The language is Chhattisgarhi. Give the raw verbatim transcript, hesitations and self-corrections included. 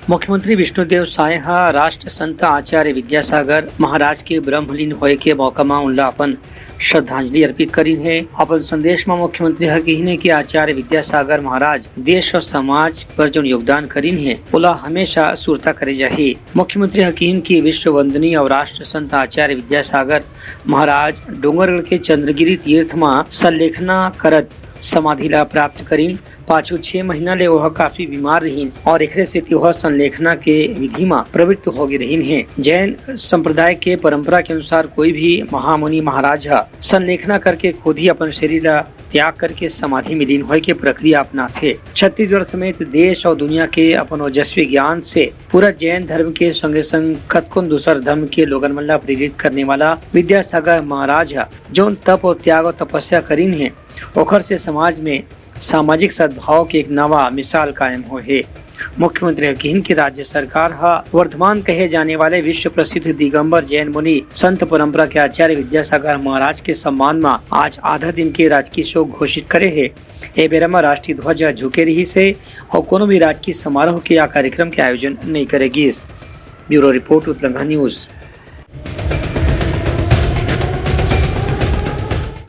मुख्यमंत्री विष्णुदेव साय ह राष्ट्र संत आचार्य विद्यासागर महाराज के ब्रह्मलीन होए के मौका म उनला अपन श्रद्धांजलि अर्पित करिन हे। अपन संदेश म मुख्यमंत्री ह किहिन हे कि आचार्य विद्यासागर महाराज देश और समाज बर जोन योगदान करिन हे, ओला हमेशा सुरता करे जाही। मुख्यमंत्री ह किहिन कि विश्व वंदनीय और राष्ट्र संत आचार्य विद्यासागर महाराज डोंगरगढ़ के चंद्रगिरी तीर्थ म संलेखना करत समाधि ला प्राप्त करिन। पाछू छह महीना ले ओह काफी बीमार रहिन और एकरे सेती ओह संलेखना के विधि म प्रवृत्त हो गे रहिन हे। जैन संप्रदाय के परंपरा के अनुसार कोई भी महामुनि महाराज ह संलेखना करके खुद ही अपन शरीर ला त्याग करके समाधि में लीन होए के प्रक्रिया अपनाथे। छत्तीसगढ़ समेत देश और दुनिया के अपन ओजस्वी ज्ञान से पूरा जैन धर्म के संगे संग कतकोन दूसर धर्म के लोगन मन ला प्रेरित करने वाला विद्यासागर महाराज ह जौन तप और त्याग और तपस्या करिन हे, ओखर से समाज में सामाजिक सद्भाव के एक नवा मिसाल कायम होए हे। मुख्यमंत्री ह किहिन कि राज्य सरकार ह वर्धमान कहे जाने वाले विश्व प्रसिद्ध दिगंबर जैन मुनि संत परंपरा के आचार्य विद्यासागर महाराज के सम्मान म आज आधा दिन के राजकीय शोक घोषित करे हे। ए बेरा म राष्ट्रीय ध्वज ह झुके रिहिस हे और कोनो भी राजकीय समारोह के या कार्यक्रम के आयोजन नइ करे गिस। Bureau report, Utlanga news.